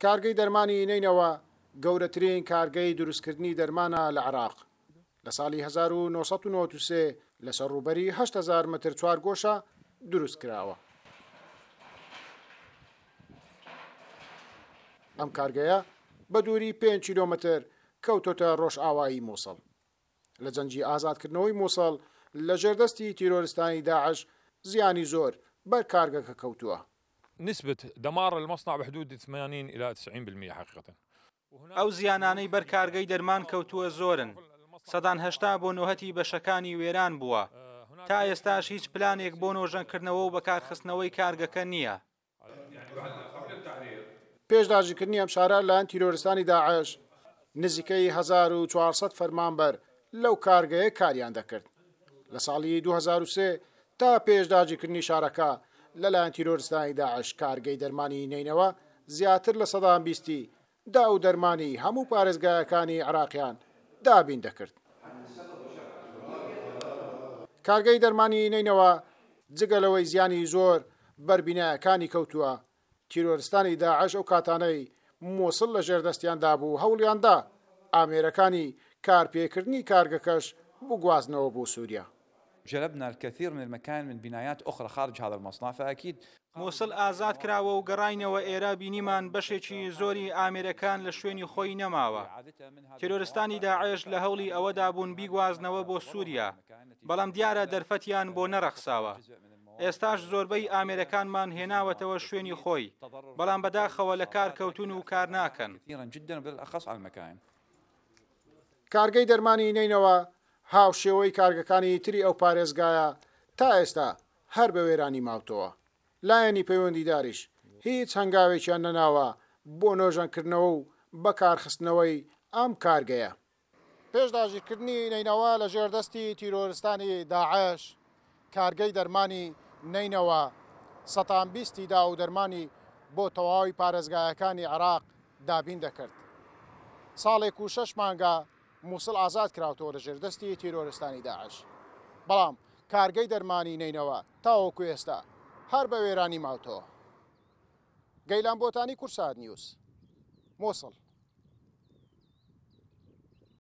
کارگەی دەرمانی نەینەوا گەورەترین کارگەی دروستکردنی دەرمانە لە عێراق. لە ساڵی 1993 لەسەر ڕووبەری 8000 مەتر چوارگۆشە دروست کراوە. ئەم کارگەیە بە دووری 5 کیلۆمەتر کەوتۆتە ڕۆژئاوایی مووسڵ. لە جەنگی ئازادکردنەوەی مووسڵ لە ژێردەستی تیرۆرستانی داعش زیانی زۆر بەر کارگەکە کەوتووە. نسبة دمار المصنع بحدود 80 إلى 90% حقيقة. ئەو زیانانەی بەر کارگەی دەرمان کەوتووە زۆرن، سەدان 80 بۆ نۆهەتی بەشەکانی وێران بووە، تا ئێستاش هیچ پلانێک بۆ نۆژەنکردنەوە و بەکارخستنەوەی کارگەکە نییە. پێش داگیرکردنی ئەم شارە لەلایەن تیرۆرستانی داعش، نزیکەی 1400 فەرمانبەر لەو کارگەیە کاریان دەکرد. لە ساڵی 2003 تا پێش داگیرکردنی شارەکە لەلایەن تیرۆرستانی داعش کارگەی دەرمانی نەینەوا زیاتر لە سەدان بیستی دا و دەرمانی هەموو پارێزگایەکانی عێراقیان دابین دەکرد. کارگەی دەرمانی نەینەوا جگە لەوەی زیانی زۆر بەر بینایەکانی کەوتووە، تیرۆرستانی داعش ئەو کاتانەی موسڵ لە ژێر دەستیاندا بوو هەوڵیان دا ئامێرەکانی کارپێکردنی کارگەکەش بگوازنەوە بۆ سوریا. جلبنا الكثير من المكاين من بنايات أخرى خارج هذا المصنع فأكيد. موسڵ ئازاد کراوە و گەڕاینەوە ئێرە بینیمان بەشێکی زۆری ئامێرەکان لە شوێنی خۆی نەماوە. تیرۆرستانی داعش لە هەوڵی ئەوەدا بوون بیگوازنەوە بۆ سوریا، بەڵام دیارە دەرفەتیان بۆ نەڕەخساوە. ئێستاش زۆربەی ئامێرەکانمان هێناوەتەوە شوێنی خۆی، بەڵام بەداخەوە لە کار کەوتوون و کار ناکەن. کارگەی دەرمانی نەینەوا هاوشێوەی کارگەکانی تری ئەو پارێزگایە تا ئێستا هەر بە وێرانی ماوتەوە، لایەنی پەیوەندیداریش هیچ هەنگاوێکیان نەناوە بۆ نۆژەنکردنەوە و بەکارخستنەوەی ئەم کارگەیە. پێش داگیرکردنی نەینەوا لە ژێر دەستی تیرۆرستانی داعش، کارگەی دەرمانی نەینەوا سەتان بیستی داو و دەرمانی بۆ تەواوی پارێزگایەکانی عێراق دابین دەکرد. ساڵێک و شەش مانگە موسڵ ئازاد کراوتەوە لە ژێر دەستی تیرۆرستانی داعش، بەڵام کارگەی دەرمانی نەینەوا تاوەکو ئێستا هەر بە وێرانی ماوتەوە. گەیلان بۆتانی، کوردسات نیوز، موسڵ.